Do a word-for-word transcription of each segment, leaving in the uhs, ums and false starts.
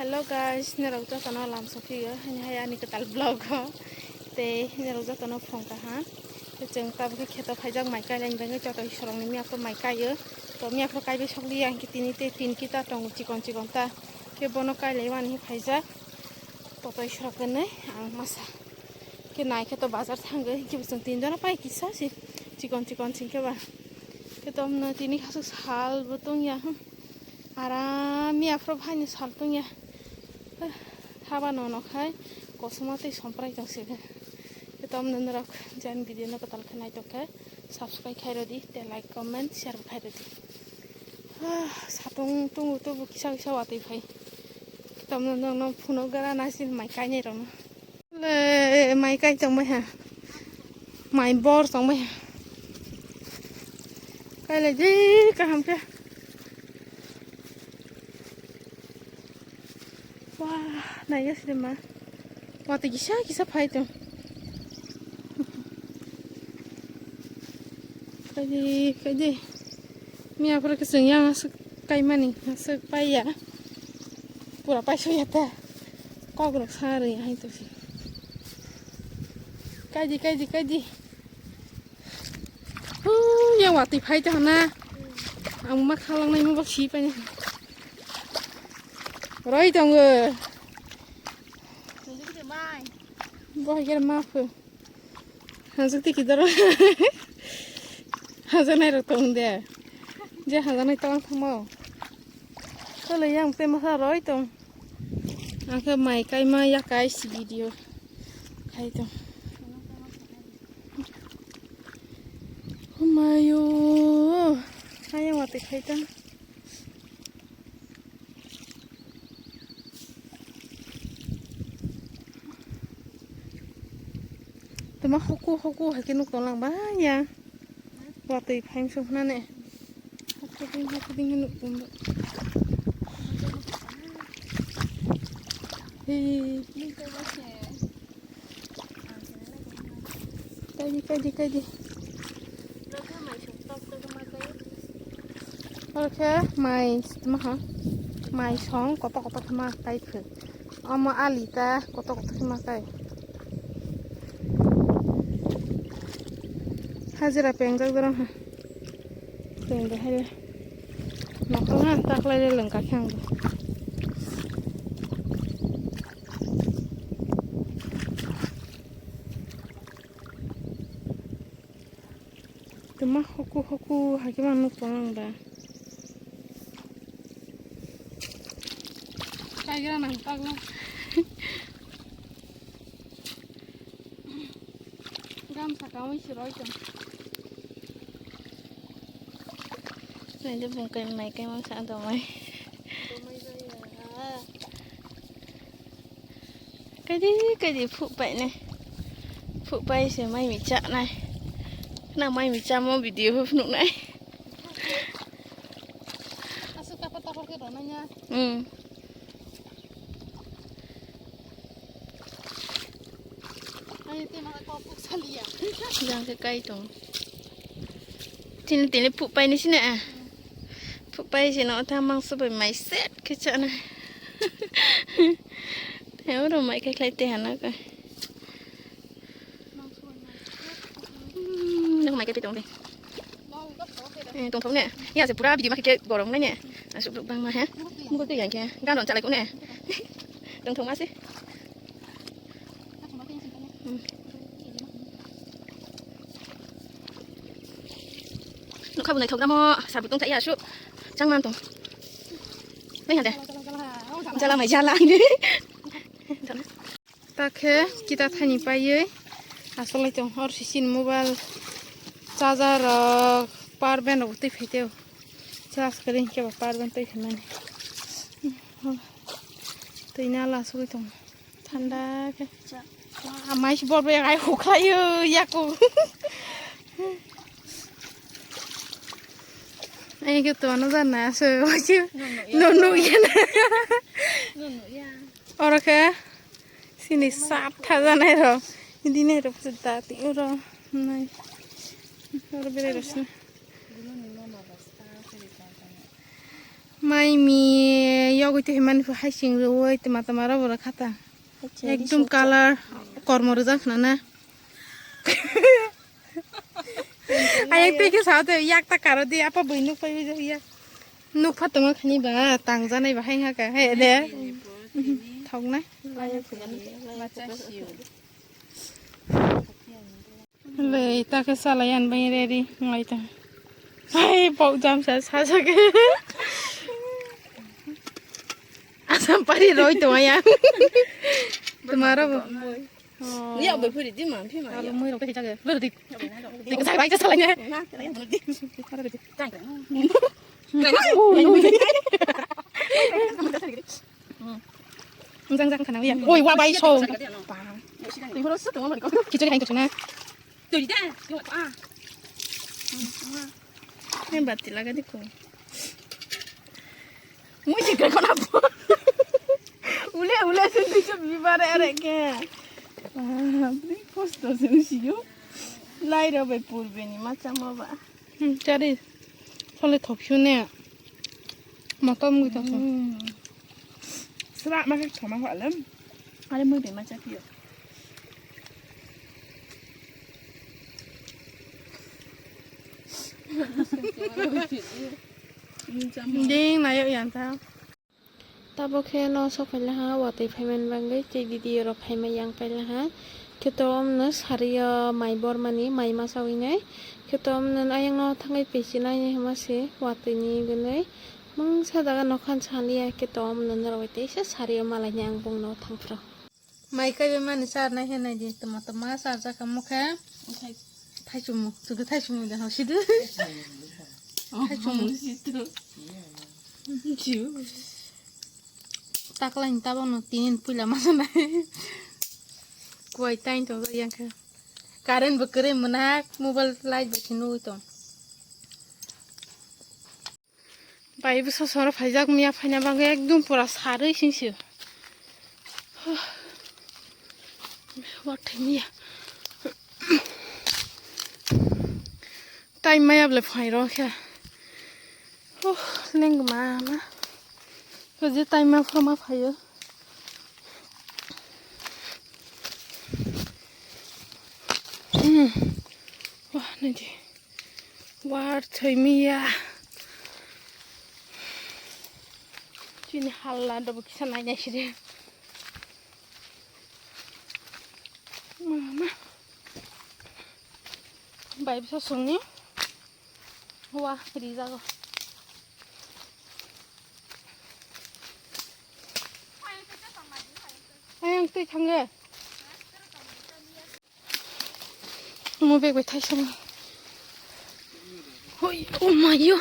Hello guys, norok jotono lamsok phio, haini hai ani kwtal vlog o. Tei norok jotono phone kaham. Tei chwng tabuk khe kheto phaijak mai kainani bagwi, chotoi sorokni miya phuru mai kaio. To miya phuru kaibai sokliya, hinkhe tini tei tin kita tongo chikon chikon ta. Khe bono kailaiwani phaijak. Totoi sorok hwnwi ang masa. Khe nai khe to bazar thangwi, khe bo chwng tin jona pai kisa se chikon chikon sing khe ba. Khe to amno tini khasuk sal bo tongya, hmm. Aram miya phuru phaini sal tongya. Haba nono khai kosom tei somprai tong se. Khe to amno norok jani video no kwtal khe naitok khe subscribe khai rodi, tei like, comment, share bo khai rodi. Ah, satung tungo tobo kisa kisa watwi phai. Khe to amno nokno phunuk gara nasil mai kainai rokno. Le, mai kai tong bai ha. Mai bor tong bai ha. Kai lai di kaham khe. Wah, nai ya sini ma. Watwi kisa kisa phai tong. Kai di, kai di. Miya phuru khe chwng yang aswk kaimani, aswk paiya. Pura paisokya ta. Kok rok sa rwi hai to se. Kaidi, kaidi, kaidi. Hu, yang watwi phai ta hana. Ang ma khalangnai mo bak si paina. Roi tongo. Bohai khe ma phu. Hanjak tiki doro. Hanjaknai rok tong de. Je hanjaknai tong thangmo. Kolo yang te masa roi tong. Ang khe mai kaima ya kai si video. Khai tong. Humayo. Ayang wate khai tong. Tuma huku huku hai khe nuk tong lang ba ya. Watwi phaim sung hwnani. Huku ding huku ding nuk tong ba. Hey. Kaidi, kaidi, kaidi. Oke, mai, maha. Mai song, koto koto khe ma kai phu. Omo ali ta, koto koto khe ma kai. Hajira pengjak dorong ha. Peng de hai le. Nokho ha, taklai le lengka khe ang bo. Tuma huku huku hai khe ma nuk tong ang da. Kaigra nang tagla. Gamsa kamui se roi tong. Nai de bung kai mai kai mang sa do mai. Kaidi kaidi phuk pai ne. Phuk pai se mai mi cha nai. Na mai mi cha mo video phuk nuk nai. Asuk tapar tapar khe rw nai ya. Hmm. Ani te ma kok kok saliya. Jang khe kai tong. Tini tini phuk pai ni sina. Phuk pai sino ta mangso bai mai set khe cha nai. Te oro mai kai khlai te hana kai. Hmm, nang mai kai tong de. Eh, tong thok ne. Ya se pura video ma khe borok nai ne. Asuk rok bang ma he. Mukul twi yang khe. Gan ron chalai ko ne. Tong thok ma se. Hmm. Nokha bunai thok damo. Sabuk tong thai asuk. Chang man tong. Nai hande. Jala mai jala. Ta khe kita thani paiwi asolai tong, hor sisini mobile charger rok, power bank rok twi phai teo. Charge kwrwi hinkhe bo power bank twi phaimani. Twi nala asugwi tong, thanda khe. Ah, mai se bor bai ai hukhlaio yako. Ai khe to ano jana se. No, no, ya. No, no, ya. Oro khe sini sap thajanai rok, dinai rok se da ti oro nai. Oro berai rok sini. Mai mi yogwi twi himani phu hai sing rwui tuma tuma rw borok khata. Ekdum colour kormo rwjak khna na. Ayang twi khe sa te yak ta karo di apa bui nuk pai wi ya. Nuk pha tongma khani ba tang janai ba hai ha ka hai de. Thok na. Lei ta khe salai ani bai ready ngai ta. Hai pok jam sa sa sa khe. Asam pari roi tong ayang. Tumaro bo. Ni aboi phuri di man phi ma. Alo mui rok ta khe jaga. Lo dik. Dik sa bai sa salai ne. Jang jang khana ya. Oi wa bai so. Khichari khain to na. Tui da. Ni bati laga di ko. Mui si khe khona po. Ule ule se tui se bibare are ke. Ah, bri posto se usiyo. Lai ro bai purbe ni ma chama ba. Hmm, chari. Sole thopsyo ne. Motom gwi tongsa. Hmm. Sra ma khe thoma ko alem. Are mui bai ma cha phiyo. Ding nayo yang ta. Tabuk khe no sok phai laha, watwi phaimani bagwi tei didi rok phaima yang phai laha. Khe to omno sari o mai bormani, mai masa winai. Khe to omno ayang no thangwi pechinai hinma se watwi ni gwnwi. Mungsa jaga nokhan saliya, khe to omno norok bai teisa sari o malaini ang bongno thangphro. Mai kaibe mani charnai hinai di, toma toma charjak kha mokhe. Thaichung, chugo thaichung de hosi de. Thaichung. Taklaini tabokno tinin puila masanai. Kuwai tain to yang kha. Current bo kwrwi mwnhak, mobile light bai se nugwi tong. Bai bwsa sora phaijak miya phaina bagwi ekdum pura sarwi singsi. Watwi miya. Tai maya bwle phai rw khe. Huh, lengma ma. Khe je tai ma pha ma phaio. Hmm. Wah, naidi. War thoi miya. Chini halla dobo kisa nai nai sidi. Mama. Bai bisa songni. Wah, rijago. Ayang twi thange. Mo bag bai thaisa mo. Hoi, oh my yo.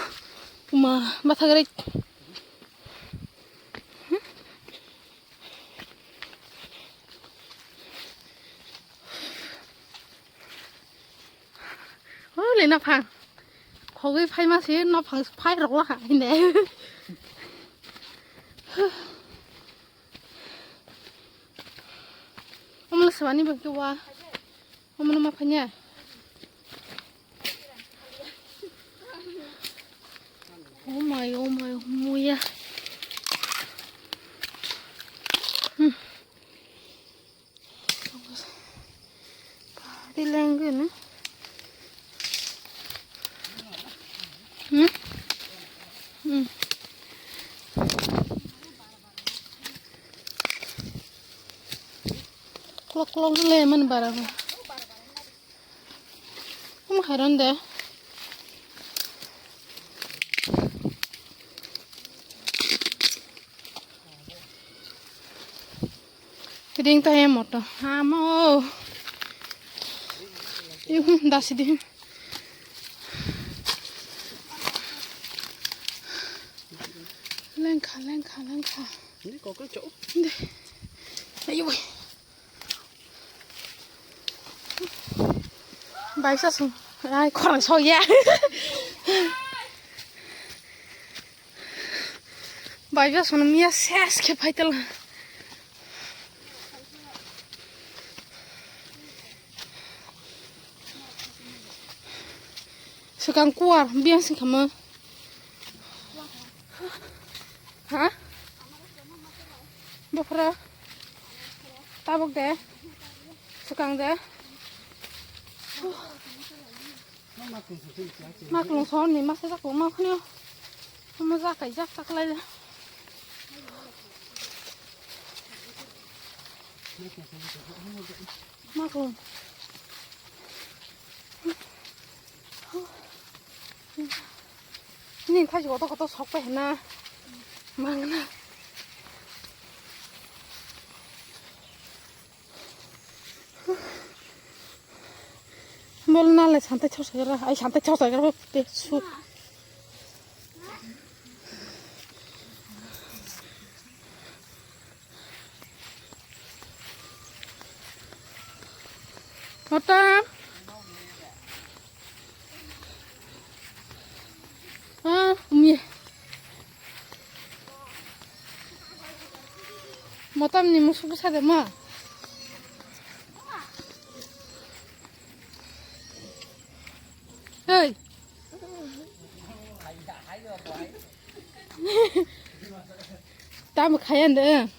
Ma, batha gare. Oh, le na phang. Khogwi phai ma se, no phang phai rok la ha, hinde. Omo le swani bwkhe wa. Omo no ma phanya. Oh my, oh my, oh my. Hmm. Pari lengge na. Hmm? Hmm. Klok klok le man bara ba. Kum khairon de. Ring ta he moto. Amo. Ihu dasi di. Lengkha, lengkha, lengkha. Ni kokol cho. Ayo. Bai sa sung. Ai, khorang so ya. Bai sa sung miya ses khe phai tala. Swkang kuar, biyang sing khama. Ha? Buphuru. Tabuk de. Swkang de. Maklung sor ni masa jak ma khani. Ma jak kai jak tak lai. Maklung. Ni thai koto koto sok pai na. Mangna. Bol nale santai chor sagra, ai santai chor sagra bo te su. Motam. Ah, umi. Motam ni musuk bwsa de ma. Hey. Tamo khaya de.